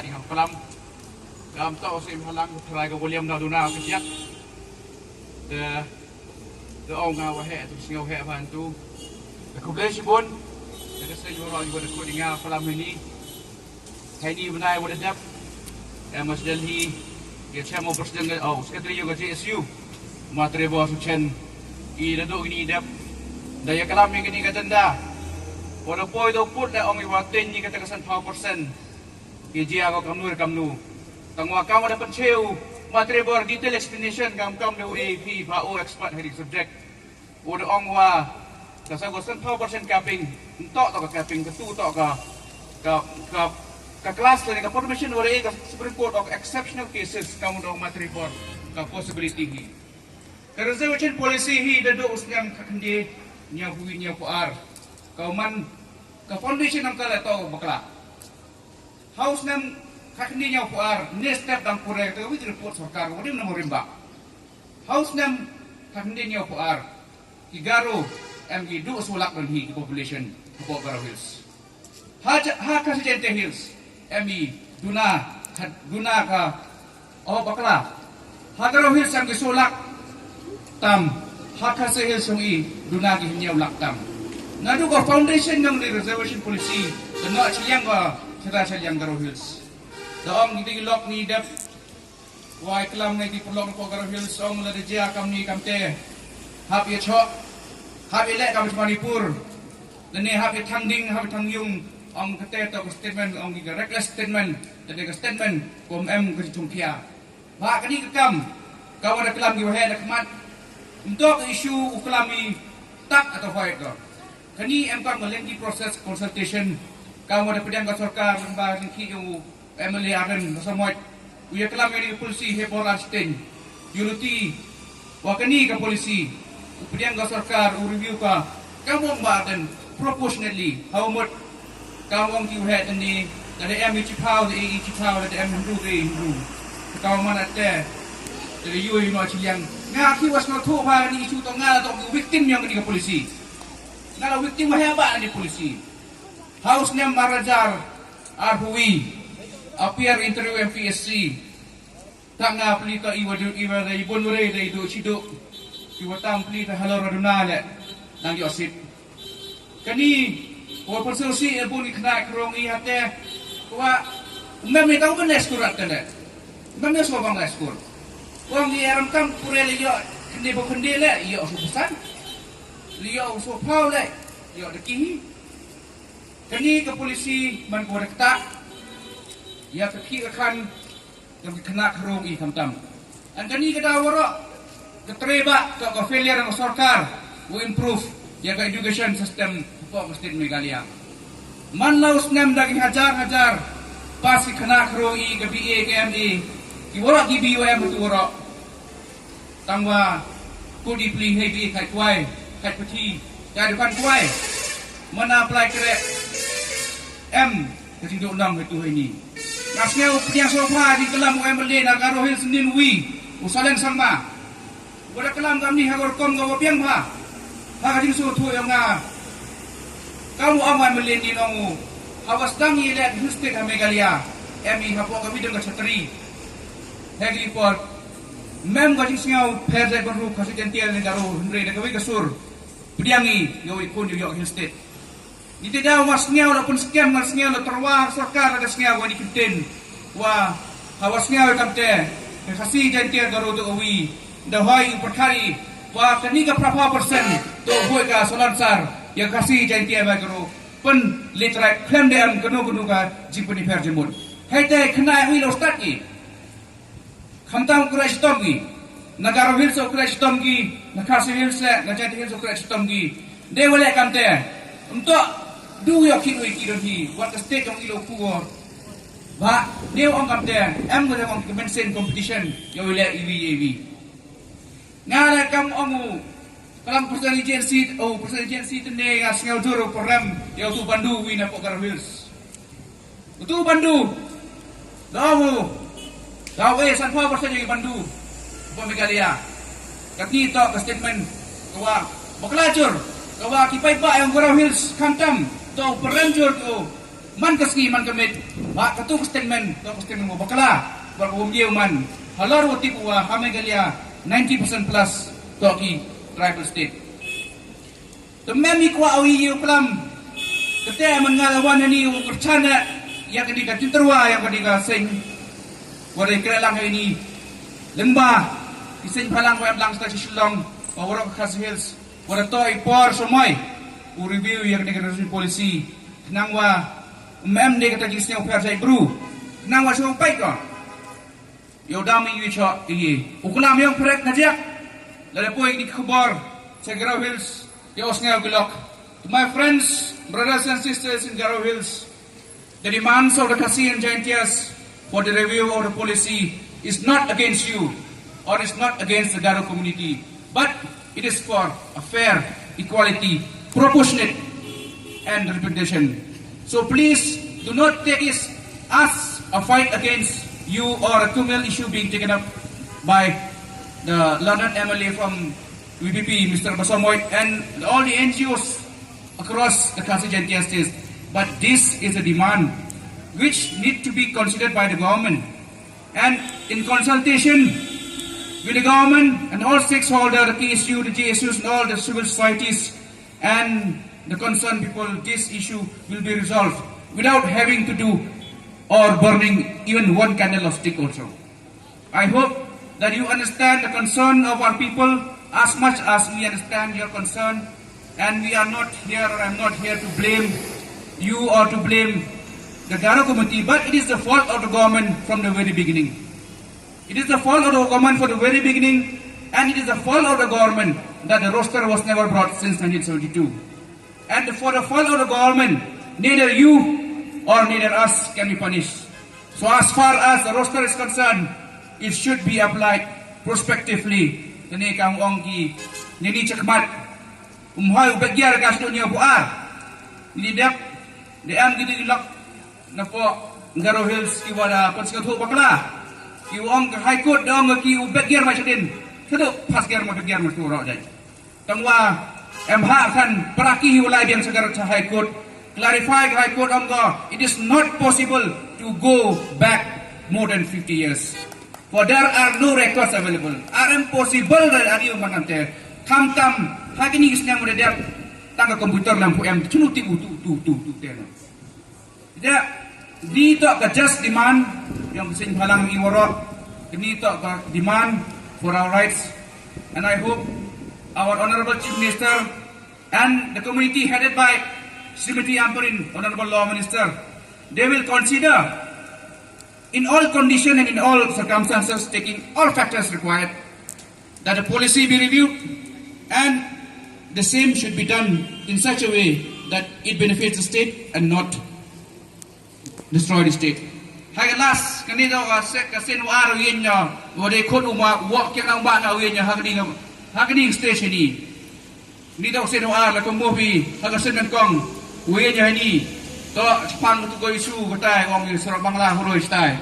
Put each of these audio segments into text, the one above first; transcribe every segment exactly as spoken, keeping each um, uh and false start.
Ding ha palam. Kam tau sim halang trai ka William da duna ka jiak. Te te ong nga wa he tu sngau he ban tu. Te khublei shibun. Te ka seng wa roi wa da kut nga palam ini. Hai ni bnai wa da dep. Em mas Delhi. Ya chamo president ka au secretary ka J S U. Ma Trevor Suchen. I da duk ini dep. Da ya kalam ini ka tenda. Wa da poi da put da ong i wa ten ni ka ta ka san pau persen. Ki jia ko kamnu re kamnu. Tang wa kam wa da pyncheu ma Trevor detail explanation kam kam de u A P ba u expert ha ri subject. U da ong wa ka sa ko san pau percent capping. Ntok to ka capping ka tu to ka ka ka ka class le ka permission wa re ka Supreme Court of exceptional cases kam u da ong ma Trevor ka possibility hi. Ka reservation policy hi da do u snem ka khynde nyau hui nyau ko ar. Ka man ka foundation am ka la to bakla. Ha u snem khatnñiew phew ar, ne step dang pure te wit report sorkar, wa dim na mo rim ba. Ha u snem khatnñiew phew ar, ki Garo em ki du soo lak don hi ki population hapoh Garo Hills. Ha ja-, ha Khasi Jaintia Hills em i duna, khat duna ka Oh, bakla. Ha Garo Hills em ki soo lak tam. Ha Khasi Hills jong i duna ki hynñiew lak tam. Naduh ka foundation jong ka reservation policy, ka noh chiliang ka, ka chiliang Garo Hills. Da ong ki dei ki lok ni dep. Wa i klam ngi ki paralok hapoh Garo Hills, ong lada jia kam ni kam te. Hap ïa choh. Hap ïa leh kam sha Manipur. Lane hap ïa thang ding, hap ïa thang ïung. Ong kata to ka statement, ong ki ka reckless statement. Te dei ka statement kum em ka jingthung khia. Ba kani ka kam ka wa da klam ki waheh na khmat. Nto ka issue u klam i tak ato hoi ko. Kani em kam ka lengthy process consultation. Ka wa da pdiang ka sorkar lyngba jingkhih jong u M L A Ardent Basaiawmoit. U ïa klam ïa kani ka policy heh bor ar shiteng. Ïa luti wa kani ka policy u pdiang ka sorkar u review ka. Kam ong ba Ardent proportionately ha u mut. Kam ong ki waheh tang ni, lada em i chiphaw da i chiphaw, lada em hynriew da i hynriew. Ka wa man ate, lada ïoh ïoh noh chiliang. Nga ki wa sngewthuh ba ni issue to nga la to victim jong kani ka policy. Nga la victim waheh ba ni policy. Ha u snem ar hajar arphew wi, appear interview M P S C. Tang nga pli to i wa du i wa da i bun wurei da i du chi du. I wa tang pli to halor wa duna le. Nang ïoh sit. Kani wa pynsuh si e bun i khynnah khrong i hate. Wa mem ni tang bun le skur at le. Mem ni sngewbang le skur. Wa ngi aram kam pure le ïoh khynde ba khynde le ïoh su pesan. Le ïoh su phaw le ïoh da ki hi. Kani ka policy man ko da kata. Ïa ka ki ka khan Ka khynnah khrong i khamtam. Ang kani ka daw waroh ka trei ba ka, ka failure ng sorkar u improve ïa ka education system hapoh ka state Meghalaya. Man la u snem da ki hajar hajar pass ki khynnah khrong i ka B A ka M A ki waroh ki B U M tu waroh. Tang wa kut i pli hei B A kai kwai kai pati kai dukan kwai. Mana apply kre em Ka jingduh nang hei tu hei ni. Nga sngew pdiang sngewbha jingklam u M L A na Garo Hills Nongwei, u Saleng Sangma. Wa da klam kam ni ha ka rukom ka wa biang bha. Ha ka jingsngewthuh yong nga. Kam u ong wa M L A ni nong u. Ha wa sdang i leh Hill State ha Meghalaya. Em i hapoh ka wi dang ka chatri. Hei ki por. Mem ka jingsngew pher dei ban ruh ka si jen tiel ni Garo hynrei da ka wi ka sur. Pdiang i, yow i khun yow yoh Hill State. Ngi te daw nga sngew la pun skem nga sngew la tyrwa sorkar la ka sngew wa ni kyntien. Wa ha wa sngew kam te ka Khasi Jaintia Garo to wi da hoi u pyrkhari wa kani ka phra phew percent to boi ka Salonsar ïa Khasi Jaintia Garo pyn literai khlem de am kano kano ka jingpynipher jingmut. Hai te khynnah wi lo stad ki. Khamtam u khreh shitom ki. Na Garo Hills u khreh shitom ki. Na Khasi Hills le, na Jaintia Hills u khreh shitom ki. Dei wa leh kamte. Ym toh du ïoh ki ui ki don hi. Wat ka state jong i lo ku. Ba dei ong kamte. Em ko dei ong ki mention competition. Ïoh i leh iwi iwi. Nga la kam ong u. Klam president agency, oh president agency te ne nga sngew dur u program. Ïoh tu bandu wi na pok Garo Hills. Utu bandu. Daw mu. Daw eh san phew percent ïa ki bandu. Ba Meghalaya. Kati to ka statement. Ka wa bakla jur. Ka wa ki paidbah ïa Garo Hills khamtam. To pyrem jur tu. Man ka sngi man ka miet ba katu ka statement, to ka statement ba bakla ba ka wym ïew man halor u tip u wa ha Meghalaya ninety percent plus to ki tribal state. Te mem i kwah u ïew klam. Kata man nga la wan hani u kyrchan ïa kani ka jingtyrwa ïa kani ka seng. Wa dei kre lang ini lengba i seng phalang wa lang sta Shillong wa warok Khasi Hills. Wa da to i por somoi u review ïa kani ka reservation policy. Khnang wa mem de kata jingsngew pher jai bru. Khnang wa shu peit ko. Ïa u dam ïa u chok ïa u klam ïa u pyrek na jiak. Lada poi ïa ki khubor sha Garo Hills ïa u sngew bilok. To my friends, brothers and sisters in Garo Hills, the demands of the Khasi and Jaintias for the review of the policy is not against you or is not against the Garo community. But it is for a fair, equality, proportionate and representation. So please do not take it as a fight against you or a criminal issue being taken up by the learned M L A from V P P, Mister Basaiawmoit, and all the N G Os across the Khasi Jaintia states. But this is a demand which need to be considered by the government and in consultation with the government and all stakeholders, the K S U, the J S Us, and all the civil societies and the concerned people, this issue will be resolved without having to do or burning even one candle of stick also. I hope that you understand the concern of our people as much as we understand your concern. And we are not here, or I'm not here to blame you or to blame the Garo committee, but it is the fault of the government from the very beginning. It is the fault of the government from the very beginning, and it is the fault of the government that the roster was never brought since nineteen seventy-two. And for the fault of the government, neither you or neither us can be punished. So as far as the roster is concerned, it should be applied prospectively. Tene ka ong ki, nini chakmat. Um hoi u bek ger ka sduk nia bu ar. Ni dep, de em ki di lok napoh Garo Hills ki wada pon sing thu bakla. Ki ong ka High Court de ong ki u bek ger ma chadin. Sduk pas ger ma bek ger ma tu ro jai. Tangwa em ha kan peraki hi ulai biang segar cha High Court. Clarify ka High Court ong ko, it is not possible to go back more than fifty years. For there are no records available. Are impossible da ari manante. Kam kam ha kini kisnya mo dep tang ka computer lam pu em chunu ti u tu tu tu tu te no. Ida ni to ka just demand yang sing phalang i waro. Ni to ka demand for our rights. And I hope our Honorable Chief Minister and the committee headed by Srimati Ampareen, Honorable Law Minister, they will consider in all condition and in all circumstances, taking all factors required, that the policy be reviewed and the same should be done in such a way that it benefits the state and not destroy the state. Hai last, kani do ka se ka sin wa ru yin ya, wa de khot u ma wa ke nang ba na yin ya ha kani, ha kani station ni. Ni dok sien wa la kong mobi ha ka sien kong. Wi nya ni. To chpang tu ko isu batai ong ni sura bangla huroi stai.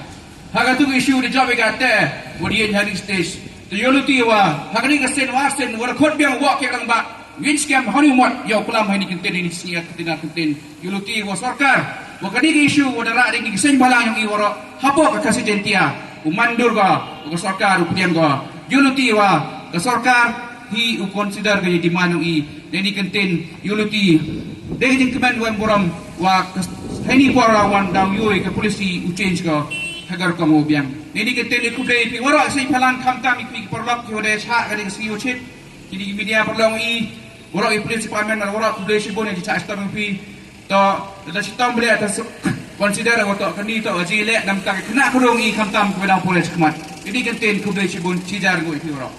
Ha ka tu isu de job ga te. Wi nya ni stage. To yoluti wa ha ka ni ka sien wa sien wa khot biang wa ke lang ba. Win scam hani mot yo kulam hani kinten ni sini kinten kinten. Yoluti wa sorkar wa ka ni isu wa dara ni sien balang yang i waro. Hapo ka Khasi Jaintia u mandur ga wa ka sorkar u pdiang ga. Yoluti wa ka sorkar hi u consider ga demand i deni kenten yoluti. Deni jingkmen wa burom wa heni por la wan dau yoi ka policy u change ga hagar ka mo biang. Deni kenten i khublei pi wara sei phalang kham tam i pi parlok ki wada cha ga deni si u chit. Kini media parlok i wara i police department wara khublei shibun i cha stam pi. To da chitom ble ta suk consider wa to kani to ji le nam ta kena kurung i kham tam ku dang pore chakmat. Deni kenten khublei shibun chijar go i pi wara.